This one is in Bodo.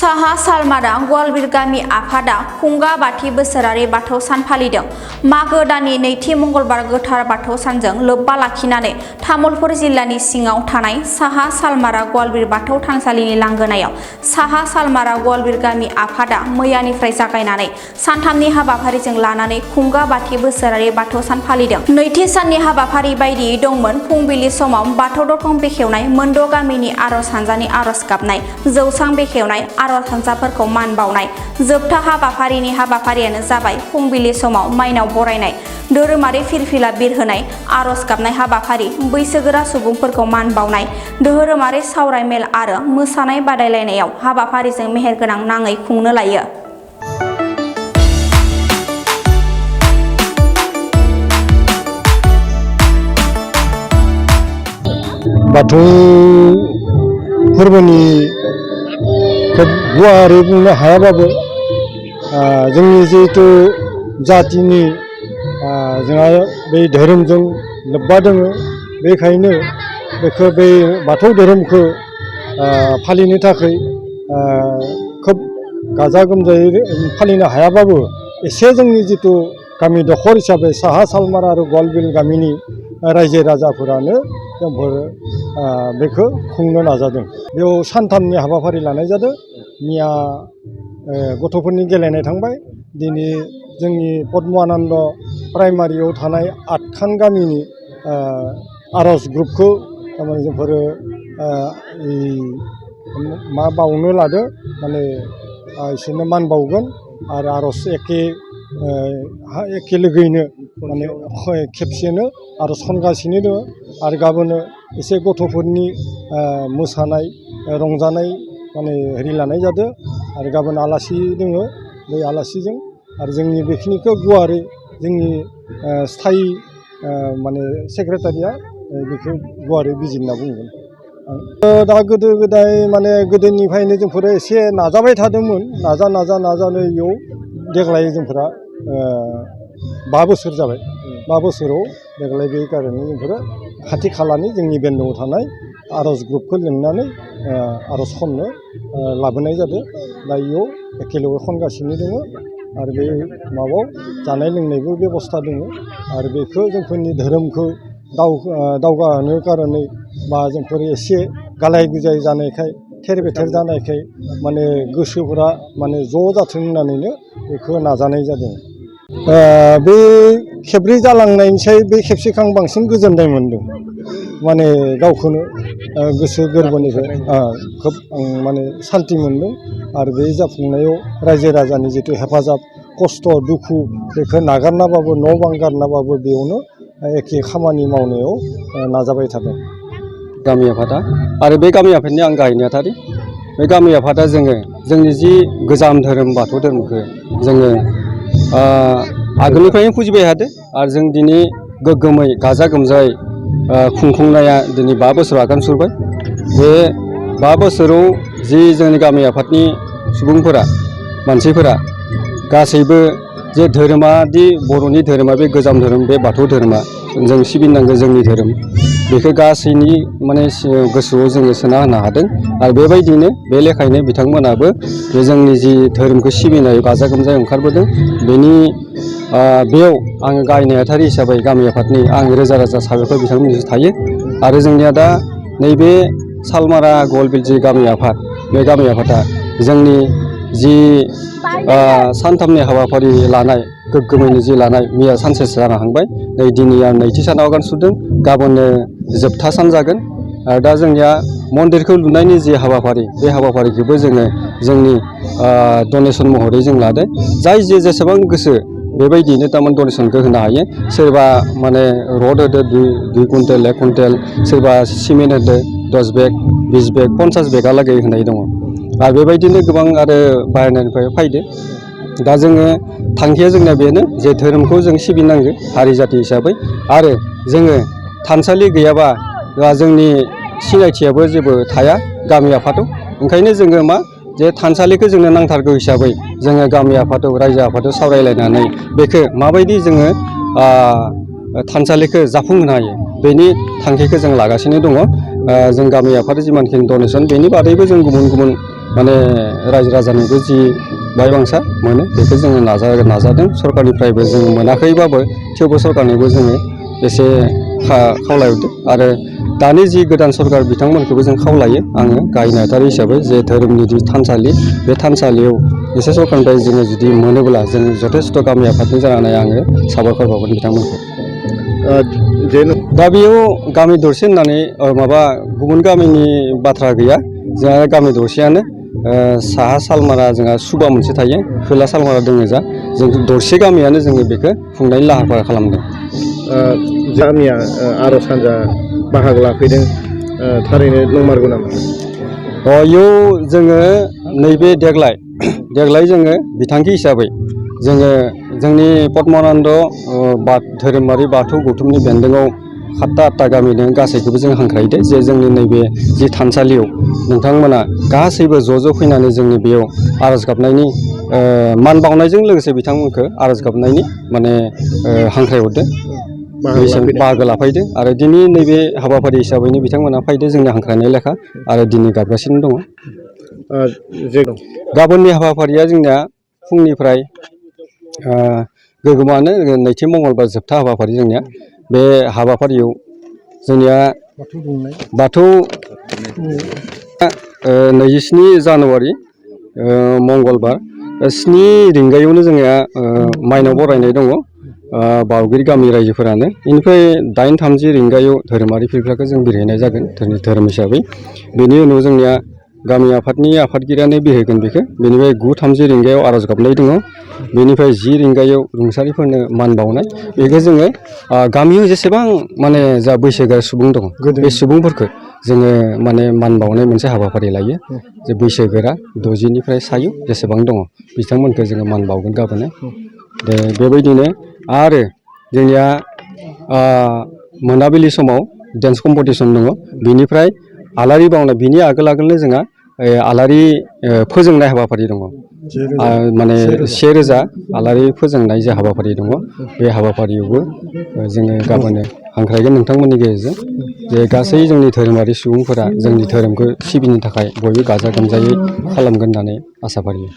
साहा सालमारा गवालबिर गामि आफादा खुंगा बाथि बोसोरारि बाथौ सान फालिदों। मागो दाननि नैथि मंगलबार गोथार बाथौ सानजों लोब्बा लाखिनानै तामुलपुर जिल्लानि सिङाव थानाय साहा सालमारा गवालबिर बाथौ थानसालिनि लांगोनायाव साहा सालमारा गवालबिर गामि आफादा मैयानिफ्राय जागायनानै सानथामनि हाबाफारिजों लानानै खुंगा बाथि बोसोरारि बाथौ सान फालिदों। नैथि साननि हाबाफारि बायदियै दंमोन फुंबिलि समाव बाथौ दरखं बेखेवनाय, मोनद' गामिनि आरज हानजानि आरज गाबनाय, जौसां बेखेवनाय, आरज हानजाफोरखौ मान बावनाय। जोबथा हाबाफारिनि हाबाफारियानो जाबाय फुंबिलि समाव माइनाव बरायनाय, धोरोमारि फिरफिला बिरहोनाय, आरज गाबनाय हाबाफारि, बैसोगोरा सुबुंफोरखौ मान बावनाय, धोरोमारि सावराय मेल आरो मोसानाय बादायलायनायाव हाबाफारिजों मेहेरगोनां नाङै खुंनो लायो। बाथौ फोरबोनि खोब गुवारै बुंनो हायाबाबो जोंनि जिहेतु जातिनि जोंहा बे धोरोमजों लोब्बा दङ, बेखायनो बेखौ बे बाथौ धोरोमखौ फालिनो थाखाय खोब गाजा गोमजायै फालिनो हायाबाबो एसे जोंनि जितु गामि दखर हिसाबै साहा सालमारा आरो गवालबिर गामिनि रायजो राजाफोरानो जोंफोर बेखौ खुंनो नाजादों। बेयाव सानथामनि हाबाफारि लानाय जादों। मैया गथ'फोरनि गेलेनाय थांबाय। दिनै जोंनि पद्मानन्द प्राइमारियाव थानाय 8खान गामिनि आरज ग्रुपखौ थारमाने जोंफोरो मा बावनो लादो, माने इसोरनो मान बावगोन आरो आरज एखे लोगोयैनो माने खेबसेनो आरज खनगासिनो दङ। आरो गाबोनो एसे गथ'फोरनि मोसानाय रंजानाय माने हेरि लानाय जादों। आरो गाबोन आलासि दङ, बै आलासिजों आरो जोंनि बेखिनिखौ गुवारै जोंनि स्थायी माने सेक्रेटारिया बेखौ गुवारै बिजिरना बुंगोन। दा गोदो गोदाय माने गोदोनिफ्रायनो जोंफोर एसे नाजाबाय थादोंमोन। नाजानायाव देग्लाय जोंफोरा 5 बोसोर जाबाय। 5 बोसोराव देग्लाय बे कारणे जोंफोरो खाथि खालानि जोंनि बेन्दोआव थानाय आरज ग्रुपखौ लिंनानै आरज खननो लाबोनाय जादों। दा इयाव एखेलगे खनगासिनो दङ। आरो बे माबायाव जानाय लोंनायबो बेबस्था दङ। आरो बेखौ जोंफोरनि धोरोमखौ दावगाहोनो कारणे बा जोंफोर एसे गालाय गुजाय जानायखाय, थेर बेथेर जानायखाय माने गोसोफोरा माने ज' जाथों होननानैनो बेखौ नाजानाय जादों। बे खेबब्रै जालांनायनिसाय बे खेबसेखौ आं बांसिन गोजोननाय मोन्दों। माने गावखौनो गोसो गोरबोनिफ्राय खोब आं माने सान्थि मोन्दों। आरो बे जाफुंनायाव रायजो राजानि जितु हेफाजाब, खस्थ' दुखु बेखौ नागारनाबाबो, न' बां गारनाबाबो बेयावनो एखे खामानि मावनायाव नाजाबाय थादों गामि आफादा। आरो बे गामि आफादनि आं गाहाय नेहाथारि। बे गामि आफादा जोंनि जि गोजाम धोरोम बाथौ धोरोमखौ जोङो आगोलनिफ्रायनो फुजिबाय थादों। आरो जों दिनै गोग्गोमै गाजा गोमजायै खुंफुंनाया दिनै 5 बोसोर आगान सुरबाय। बे 5 बोसोराव जि जोंनि गामि आफादनि सुबुंफोरा, मानसिफोरा गासैबो जे धोरोमा दि बर'नि धोरोमा बे गोजाम धोरोम, बे बाथौ धोरोमा जों सिबिनांगौ जोंनि धोरोम, बेखौ गासैनि माने गोसोआव जोङो सोना होनो हादों। आरो बेबायदिनो बे लेखायैनो बिथांमोनाबो बे जोंनि जि धोरोमखौ सिबिनायाव गाजा गोमजायै ओंखारबोदों। बेयाव आङो गाहाय नेहाथारि हिसाबै गामि आफादनि आं रोजा रोजा साबायखर बिथांमोननिसिम थायो। आरो जोंनिया दा नैबे सालमारा गवालबिर जि गामि आफाद, बे गामि आफादा जोंनि जि सानथामनि हाबाफारि लानाय, गोग्गोमैनो जि लानाय, मैया सानसेसो जाना थांबाय। नै दिनै आं नैथि सानाव आगान सुरदों। गाबोननो जोबथा सान जागोन। दा जोंनिया मन्दिरखौ लुनायनि जि हाबाफारि, बे हाबाफारिखौबो जोङो जोंनि डनेसन महरै जों लादों। जाय जेसेबां गोसो बेबायदियैनो थारमाने डनेसनखौ होनो हायो। सोरबा माने रड होदो 2 कुइन्टेल 1 कुइन्टेल, सोरबा सिमेन्ट होदो 10 बेग 20 बेग 50 बेगहालागै होनाय दङ। आरो बेबायदिनो गोबां आरो बाहेरानिफ्राय फैदो। दा जोङो थांखिया जोंना बेनो जे धोरोमखौ जों सिबिनांगौ हारि जाथि हिसाबै। आरो जोङो थानसालि गैयाबा जोंनि सिनायथियाबो जेबो थाया गामि आफादाव। ओंखायनो जोङो जे थानसालिखौ जोंनो नांथारगौ हिसाबै जोङो गामि आफादाव, रायजो आफादाव सावरायलायनानै बेखौ माबायदि जोङो थानसालिखौ जाफुंहोनो हायो, बेनि थांखिखौ जों लागासिनो दङ। जों गामि आफादा जिमानखिनि डनेसन, बेनि बादैबो जों गुबुन गुबुन माने रायजो राजानिबो जि बायबांसा मोनो बेखौ जोङो नाजादों सरकारनिफ्रायबो जों मोनाखैबाबो थेवबो सरकारनिबो जोङो एसे खावलायहरदों आरो दानि जि गोदान सरकार बिथांमोनखौबो जों खावलायो आङो गाहाय नेहाथारि हिसाबै जे धोरोमनि जि थानसालि बे थानसालियाव एसे सरकारनिफ्राय जोङो जुदि मोनोब्ला जों जथेस्थ' गामि आफादनि जानानै आङो साबायखर बावगोन बिथांमोनखौ। दा बेयाव गामि दरसे होननानै माबा गुबुन गामिनि बाथ्रा गैया जोंहा गामि दरसेयानो साहा सालमारा जोंहा सुबा मोनसे थायो खोला सालमारा दङ जा जों दरसे गामियानो जोङो बेखौ खुंनायनि लाहार फाहार खालामदों। गामिया आर'ज हान्जा बाहागो लाफैदों थारैनो नंमारगौ नामा? इयाव जोङो नैबे देग्लाय जोङो बिथांखि हिसाबै जोङो जोंनि पद्मानन्द धोरोमारि बाथौ गौथुमनि बेन्दोङाव 7-8 गामि दं गासैखौबो जों हांख्रायदो जे जोंनि नैबे जि थानसालियाव नोंथांमोना गासैबो ज' फैनानै जोंनि बेयाव आर'ज गाबनायनि मान बावनायजों लोगोसे बिथांमोनखौ आर'ज गाबनायनि माने हांख्रायहरदों बाहागो लाफैदों आरो दिनै नैबे हाबाफारि हिसाबैनो बिथांमोना फैदो जोंनि हांख्रायनाय लेखा आरो दिनै गाबगासिनो दङ। गाबोननि हाबाफारिया जोंनिया फुंनिफ्राय गोगोमानो नैथि मंगलबार जोबथा हाबाफारि जोंनिया बे हाबाफारियाव जोंनिया बाथौ 27 जानुवारि मंगलबार 7 रिंगायावनो जोंनिया माइनाव बरायनाय दङ बावगिरि गामि रायजोफोरानो बेनिफ्राय 8:30 रिंगायाव धोरोमारि फिरफिलाखौ जों बिरहोनाय जागोन धोरोम हिसाबै बेनि उनाव जोंनिया गामि आफादनि आफादगिरियानो बिरहोगोन बेखौ बेनिफ्राय 9:30 रिंगायाव आर'ज गाबनाय दङ बेनिफ्राय 10 रिंगायाव रुंसारिफोरनो मान बावनाय बेखौ जोङो गामियाव जेसेबां माने जा बैसोगोरा सुबुं दङ बे सुबुंफोरखौ जोङो माने मान बावनाय मोनसे हाबाफारि लायो जे बैसोगोरा 60निफ्राय सायाव जेसेबां दङ बिथांमोनखौ जोङो मान बावगोन गाबोनो बेबायदिनो आरो जोंनिया मोनाबिलि समाव डेन्स कम्पिटिसन दङ बिनिफ्राय आलारि बावनाय बिनि आगोलनो जोंहा आलारि फोजोंनाय हाबाफारि दङ माने 1000 आलारि फोजोंनाय जे हाबाफारि दङ बे हाबाफारियावबो जोङो गाबोनो हांख्रायगोन नोंथांमोननि गेजेरजों जे गासै जोंनि धोरोमारि सुबुंफोरा जोंनि धोरोमखौ सिबिनो थाखाय बयबो गाजा गोमजायै खालामगोन होननानै आसा फारियो।